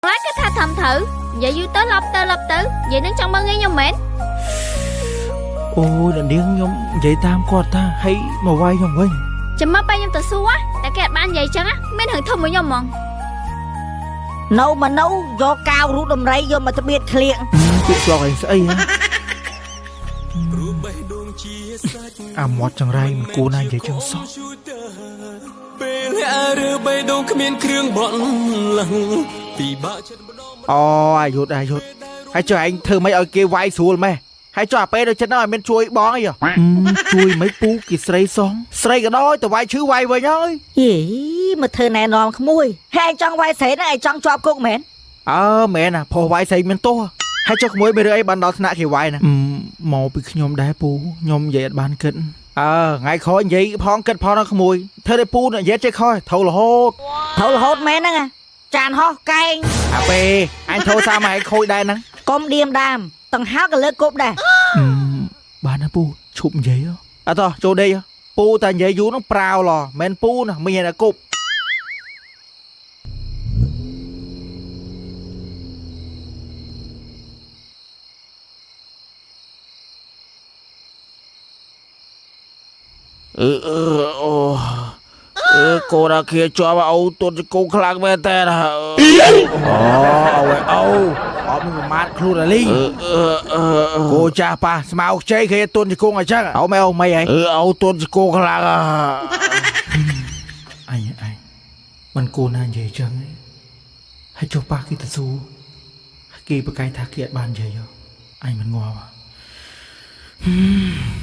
ឡែគេថាធ្វើត្រូវ និយាយយូរទៅឡប់ទៅឡប់ទៅ និយាយនឹងចង់មើលងាយខ្ញុំមែន? អូយ អ្នកនាង ខ្ញុំនិយាយតាមគាត់តា ហើយមកវាយខ្ញុំវិញ។ ចាំមកពេលខ្ញុំទៅសួរ តែគេអត់បាននិយាយចឹង មានរឿងធំមួយខ្ញុំហ្មង។ នៅមកនៅយកកាវរូបដំរីយកមកត្បៀតក្លៀង ពាក្យស្លោកឯងស្អីហ៎ អាមាត់ចង្រៃ មិនគួរណានិយាយចឹងសោះ។ ពេលឬបេះដូងគ្មានគ្រឿងបន់លឹង ពិបាកចិត្តម្ដង។ អូ អាយុ អាយុ ហើយចុះឯងធ្វើម៉េចឲ្យគេវាយស្រួលម៉េះ? ហើយចុះអាពេលដូចចិត្តហ្នឹងឲ្យមានជួយបងអី ជួយមិនពូ គេស្រីសងស្រីក៏ដោយ ទៅវាយឈឺវាយវិញហើយ។ យី មកធ្វើណែនាំក្មួយ ហើយឯងចង់វាយស្រីហ្នឹង ឯងចង់ជាប់គុកមែន? អើមែនណា ផុសវាយស្រីមានទោស ហើយចុះក្មួយមានរឿងអីបានដល់ថ្នាក់គេវាយណា? មកពីខ្ញុំដែរពូ ខ្ញុំនិយាយអត់បានគិត។ អើ ថ្ងៃក្រោយនិយាយផងគិតផងណាក្មួយ ធ្វើឲ្យពូនិយាយចេះខុស ត្រូវរហូត ត្រូវរហូតមែនហ្នឹង ចានហោះកែង អាពេលអញធ្វើសាមកឲ្យខូចដែរហ្នឹង កុំឌៀមដាម តង្ហើក៏លើគប់ដែរ។ បានណាពូ ឈប់និយាយ អត់តោះចូលដេក ពូតែនិយាយយូរហ្នឹងប្រាវឡ មិនពូណាមានតែគប់។ អឺអឺអូអឺកូនអាគាជាប់ អូ ទុនជង្គង់ខ្លាំងមែនតើ។ អូ អូអូ អត់មានប្រមាថខ្លួនអាលី គោចាស់ប៉ះស្មៅខ្ចីគេទុនជង្គង់អញ្ចឹង។ អូ ម៉ែ អូ ម៉េចហី? អឺអូ ទុនជង្គង់ខ្លាំង។ អញអញមិនគួរណានិយាយអញ្ចឹង ហើយចុះប៉ះគេទៅសួរ គេប្រកែកថាគេអត់បាននិយាយ អញមិនងាប់។